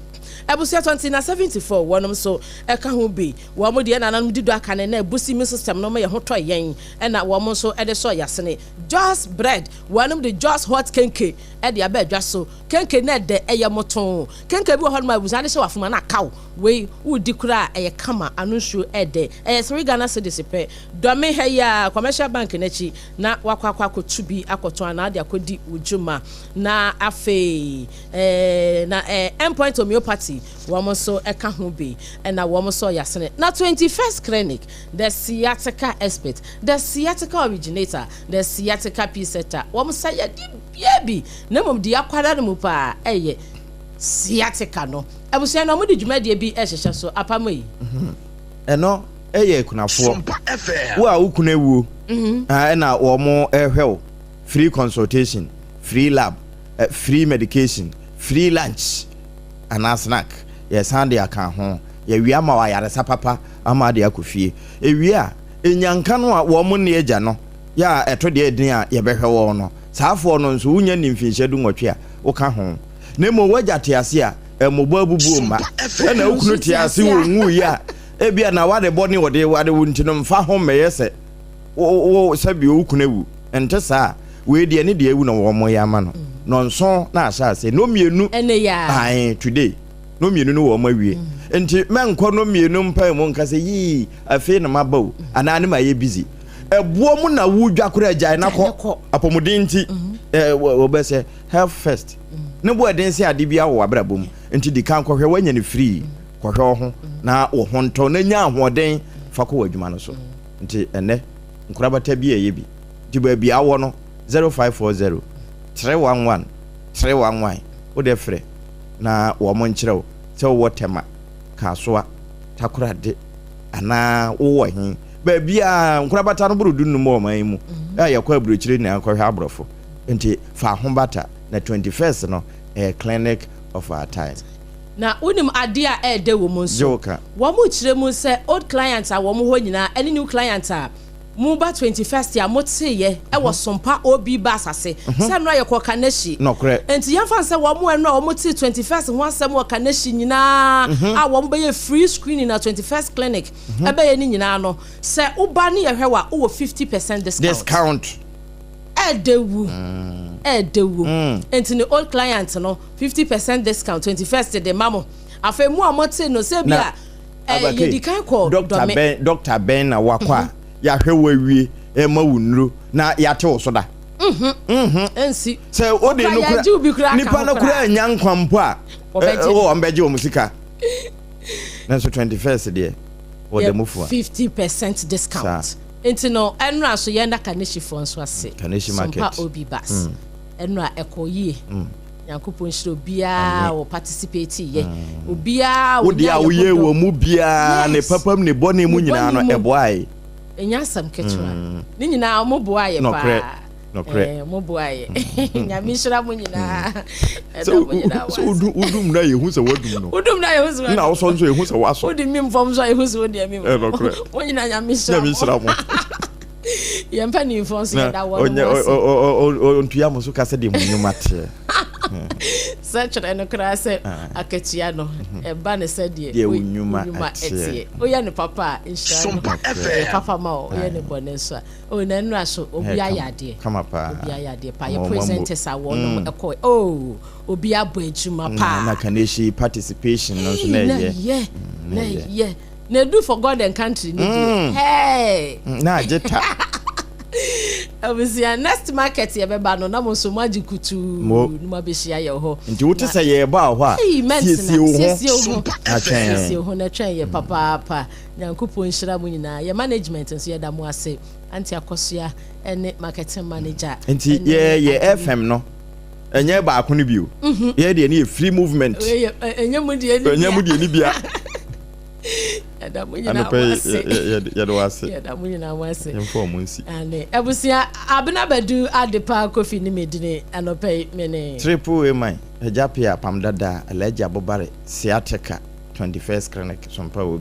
S1: Abusua 20 na 74 wɔnom nso ka ho bi. Wɔn deɛ nananom di dɔ aka ne na abusi immune system no ma yɛn ho tɔ yɛn ɛna wɔn nso de sɔ yɛasene. Jos bread wɔnom de Jos hot kenke de aba adwa so. Kenke no ɛdɛ ɛyɛ motoo. Kenke bi wɔ hɔ nom a abusua de hyɛ w'afuma na akaw. Wei wodi koraa a ɛyɛ kama ano nsuo ɛdɛ. Ɛyɛ 3 Ghana cedis pɛ. Dɔme ha yi ara commercial bank no akyi na wakɔ akɔ akɔtu bi akɔtɔn anaa de akɔdi wo dwuma. Na afei eh, na eh, Endpoint Homeopathy wɔn nso ɛka ho bi ɛna wɔn nso ɔyɛ asene. Na 21st Clinic, the sciatica expert, the sciatica originator, the sciatica peace setter, wɔn nsa yɛ de bia bi na mmom deɛ akwara no mu paa ɛyɛ sciatica no. Abusua no wɔn de dwumadie bi ɛhyehyɛ so apam yi.
S2: Ɛno ɛyɛ akunafoɔ. Wo a wo kunu awuo ɛna wɔn ɛhwɛ wo free consultation, free lab, free medication, free lunch anaa snack. Yɛsan de aka ho. Yɛwie ama wo ayaresa papa ama de akɔ fie. Ewie a, enyanka no a wɔn nne agya no yɛ a ɛto deɛ ɛdin a yɛbɛhwɛ wɔn no, saa afoɔ no nso wonya nni mfinhyia dunwɔtwe a, woka ho. Na mmom w'agya te ase a, mmobɔ abubuo mma. Ɛna wo kunu te ase wɔ nwuiɛ a, ebia na w'adebɔ ne ɔde wade wo nti no mfa ho mmɛyɛ sɛ wo wo sɛbi wo kunu awu. Ɛnte saa a, wei deɛ ne deɛ awu na wɔyɛ ama no. Nɔnson na ahyɛ aseɛ. Nnɔmmienu, ae, today, nnɔmmienu no wɔn awie. Nti mɛnkɔ nnɔmmienu mpae mu nka sɛ yii, afei na maba o, anaa ne mayɛ busy. Ɛboɔ mu na wodwa koraa gyae na kɔ. Apɔmuden nti, ɛɛ, wɔbɛsɛ health first. Ne bo ɛden sɛ ade biara wɔ w'abrabɔ mu. Nti di kan kɔhwɛ, woanya no free, kɔhwɛ wo ho na wo ho ntɔ na nya ahoɔden fa kɔ w'adwuma no so. Nti ɛnnɛ, nkorabata bi a ɛyɛ bi. Nti baabi a wowɔ no, 0540 311 311, wo deɛ frɛ na wɔn nkyerɛ wo sɛ wowɔ Tema, Kasoa, Takoradi anaa wowɔ he. Baabiara, nkorabata no boro dunnum wɔ ɔman yi mu a yɛkɔ aburokyire nyinaa kɔhwɛ aborɔfo. Nti fa ho bata na 21st no ɛyɛ clinic of our time.
S1: Na wonim adeɛ a ɛɛdɛ wɔ mu nso?
S2: Gye wo ka.
S1: Wɔkyerɛ mu sɛ old client a wɔn hɔ nyinaa ɛne new client a mo ba 21st a mo teeɛ ɛwɔ Sompa OB bus ase sɛ nnora yɛkɔɔ Kaneshie.
S2: Nɔkorɛ.
S1: Nti yɛmfa no sɛ wɔn nnora a wɔn tee 21st ho asɛm wɔ Kaneshie nyinaa a wɔn bɛyɛ free screening na 21st clinic ɛbɛyɛ ne nyinaa no sɛ woba ne yɛhwɛ wo a wowɔ 50% discount.
S2: Discount.
S1: Ɛɛdɛ wu. Ɛɛdɛ wu. Nti ne old client no 50% discount 21st de ma mo. Afei mo a mote no sɛ bi a eh, yɛdi kan kɔ
S2: dɔme. Bɛn, dɔkta bɛn na wakɔ a yɛahwɛ wo awie ɛma wo nnuro na yɛate wo so da?
S1: Ɛnsi.
S2: Sɛ wode no kura nipa no kura anya nkwa mpo a wɔn bɛgye wɔn sika. Nanso 21st deɛ wɔda mu fua.
S1: 50% discount. Nti no ɛnora nso yɛn da Kaneshifoɔ nso ase.
S2: Kaneshi market.
S1: Sompa Obi bus. Ɛnora ɛkɔ yie. Nyankopɔn nhyira obiara wɔ participate yɛ. Obiara
S2: Wo deɛ a woyɛ wɔ mu biara ne papam ne bɔne mu nyinaa no ɛboae.
S1: Ɛnyɛ asɛm ketewa. Ne nyinaa wɔn boa yɛ paa.
S2: Nokorɛ.
S1: Eh, mo boa yɛ. Nyame nhyira mo nyinaa.
S2: Sɛ wodum na yɛhu sɛ wadum no.
S1: Wodum na yɛhu sɛ
S2: Na wosɔ nso yɛhu sɛ wasɔ.
S1: Wode mim fam nso a yɛhu sɛ wode amim.
S2: Eh, nokorɛ.
S1: Mo nyinaa Nyame nhyira mo.
S2: Nyame nhyira mo.
S1: Yɛn mpanimfoɔ nso yɛda wɔn ase.
S2: Ɔntua mo so ka sɛdeɛ mo nnwuma teɛ.
S1: Sɛ kyerɛ no koraa sɛ akatua no ɛba no sɛdeɛ
S2: wo nnwuma
S1: teɛ. Woyɛ no papa a nhyira no ɛyɛ papa ma wo, woyɛ no bɔne nso a oh na nnura so obi ayɛ adeɛ. Obi ayɛ adeɛ paa. Yɛ presenters a wɔnom ɛkɔ oh obi abɔ adwuma paa.
S2: Na Kanehyi participation no nso na ɛyɛ.
S1: Na ɛyɛ. Na edu for God and country ni deɛ. Hey.
S2: Na agye ta.
S1: Abusua next market yɛ bɛba no na mo nso mo agye kutuu
S2: Mo.
S1: na mo abɛhyia yɛ hɔ.
S2: Nti wote sɛ yɛreba wɔ hɔ a,
S1: Hey,
S2: siesie wo ho
S1: siesie wo ho.
S2: na twɛn.
S1: Siesie wo ho na twɛn yɛ papaapa. Nyankopɔn nhyira mo nyinaa. Yɛ management nso yɛda mo ase. Auntie Akosua ne marketing manager.
S2: Nti
S1: ne
S2: yɛ yɛ
S1: Adini.
S2: FM no ɛnyɛ baako no bio. Yɛ deɛ no yɛ free movement.
S1: Wei yɛ ɛnyɛ mo deɛ ni bia.
S2: Ɛnyɛ mo deɛ ni bia.
S1: Yɛda mo nyinaa
S2: Anɔpa
S1: mo
S2: yi
S1: ase.
S2: yɛde wo ase.
S1: Yɛda mo nyinaa mo ase.
S2: Yɛmfa wɔn nsi.
S1: Ane abusua Abena Badu Adepa Kofi ne medini anɔpa yi me ne.
S2: Triple A man, Agya Pia, Apam Dada, Alhaji Abobare, Sciatica, 21st Clinic, Sompa Obi.